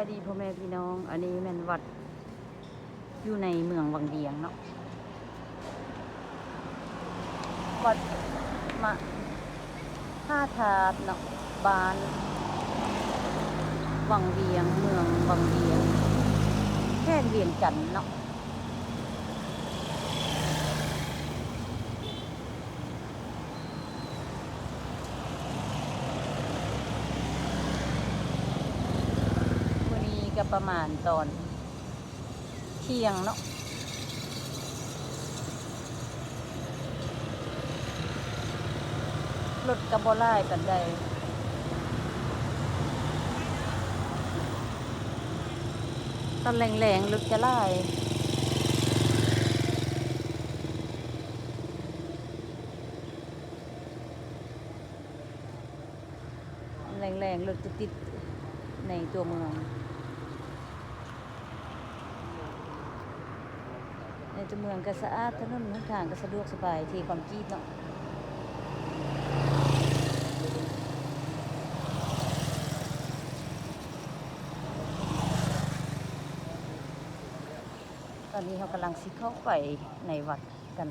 ສະບາຍດີພໍ່ແມ່ພີ່ນ້ອງ, ອັນນີ້ແມ່ນວັດຢູ່ໃນເມືອງວັງວຽງເນາະ, ວັດມະຫາທາດເນາະ, ບ້ານວັງວຽງ, ເມືອງວັງວຽງ, ແຂວງວຽງຈັນເນາະ. ມື້ນີ້ກໍປະມານຕອນທ່ຽງເນາະ, ລົດກໍບໍ່ຫຼາຍປານໃດ, ຕອນແລງໆລົດຈະຫຼາຍ. ແລງໆລົດຈະຕິດໃນຕົວເມືອງ, ໃນຕົວເມືອງກໍສະອາດ, ຖະໜົນຫົນທາງກໍສະດວກສະບາຍ, ເທຄອນກຣີດເນາະ. ຕອນນີ້ເຮົາກຳລັງຊິເຂົ້າໄປໃນວັດກັນ.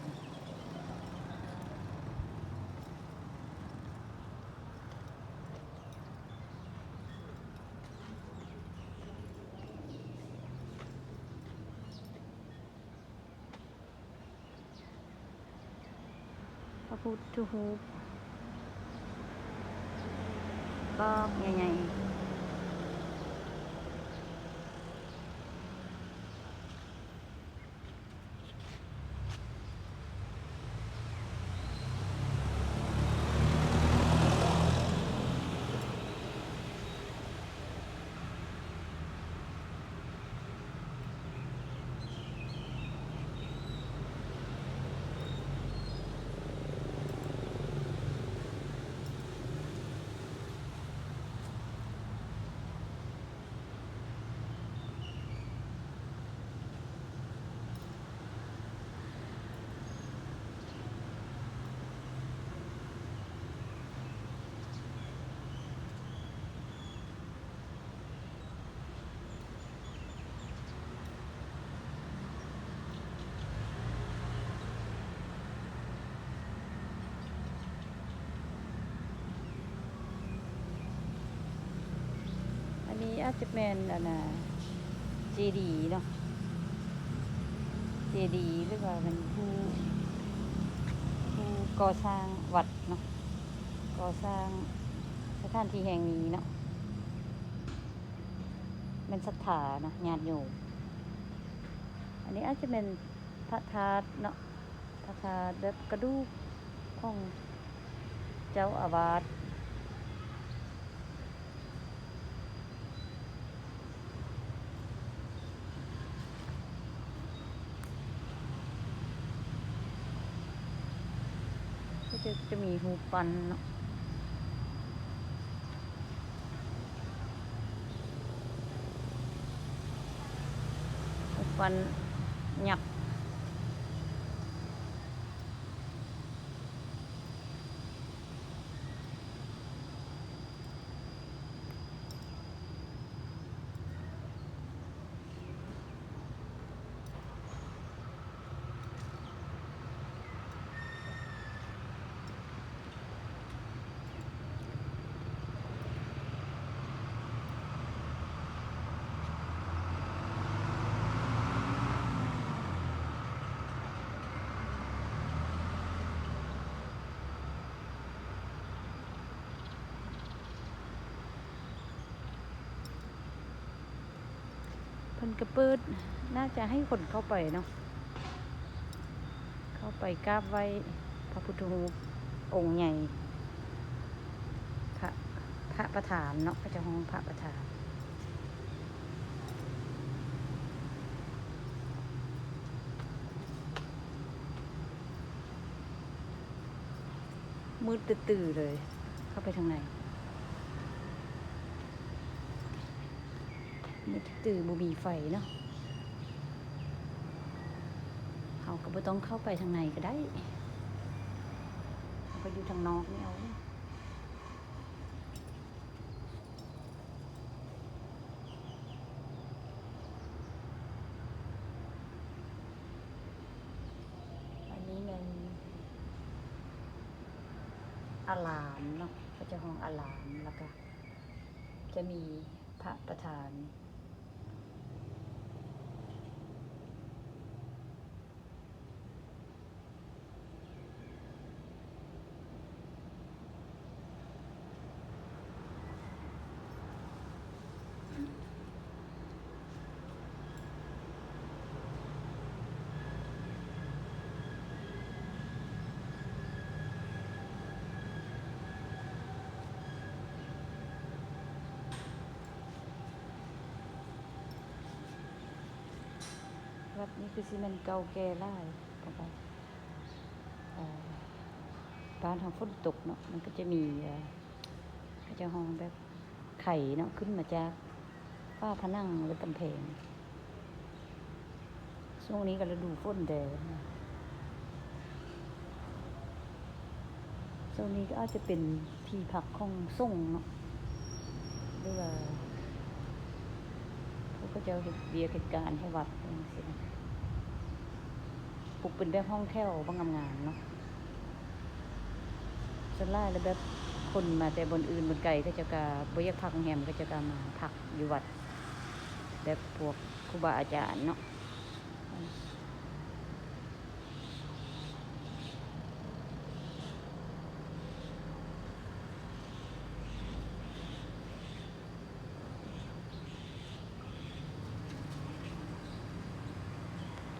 ພະພຸດທະຮູບບອກໃຫຍ່ໆ. ອັນນີ້ອາດຈະແມ່ນ ອັນນ່າ ເຈດີເນາະ, ເຈດີ ຫຼືວ່າແມ່ນຜູ້ ຜູ້ກໍ່ສ້າງວັດເນາະ, ກໍ່ສ້າງສະຖານທີ່ແຫ່ງນີ້ເນາະ, ແມ່ນສັດທາເນາະ ຍາດໂຍມ. ອັນນີ້ອາດຈະແມ່ນພະທາດເນາະ, ພະທາດແບບກະດູກຂອງເຈົ້າອາວາດ. ກໍຈະ ຈະມີຮູບປັ້ນເນາະ, ຮູບປັ້ນຍັກ. ເພິ່ນກະເປີດ ໜ້າຈະໃຫ້ຄົນເຂົ້າໄປເນາະ, ເຂົ້າໄປກາບໄຫວ້ພະພຸດທະຮູບອົງໃຫຍ່ ພະ ພະປະທານເນາະ, ເຂົາເຈົ້າຮ້ອງພະປະທານ. ມືດຕື້ໆເລີຍ ເຂົ້າໄປທາງໃນ ມືດຕື້ໆ ບໍ່ມີໄຟເນາະ. ເຮົາກໍບໍ່ຕ້ອງເຂົ້າໄປທາງໃນກໍໄດ້, ເຮົາກໍຢູ່ທາງນອກນີ້ເອົາ. ອາລາມເນາະ ເຂົາເຈົ້າຮ້ອງອາລາມ ແລ້ວກະຈະມີພະປະທານ. ວັດນີ້ຄືຊິແມ່ນເກົ່າແກ່ຫຼາຍ ເພາະວ່າ ເອີ ບ້ານເຮົາຝົນຕົກເນາະ ມັນກໍຈະມີ ເອີ ເຂົາເຈົ້າຮ້ອງແບບໄຄເນາະ ຂຶ້ນມາຈາກຝາຜະໜັງ ຫຼື ກຳແພງ. ຊ່ວງນີ້ກໍລະດູຝົນແດ່. ໂຊນນີ້ກໍອາດຈະເປັນທີ່ພັກຂອງສົງເນາະ ຫຼືວ່າພວກເຂົາເຈົ້າເຮັດວຽກເຮັດການໃຫ້ວັດຈັ່ງຊີ້ນະ ປຸກເປັນແບບຫ້ອງແຖວບັກງາມໆເນາະ. ສ່ວນຫຼາຍແລ້ວແບບຄົນມາແຕ່ບ່ອນອື່ນບ່ອນໄກ ເຂົາເຈົ້າກໍບໍ່ຢາກພັກໂຮງແຮມ ເຂົາເຈົ້າກໍມາພັກຢູ່ວັດ ແບບພວກຄູບາອາຈານເນາະ.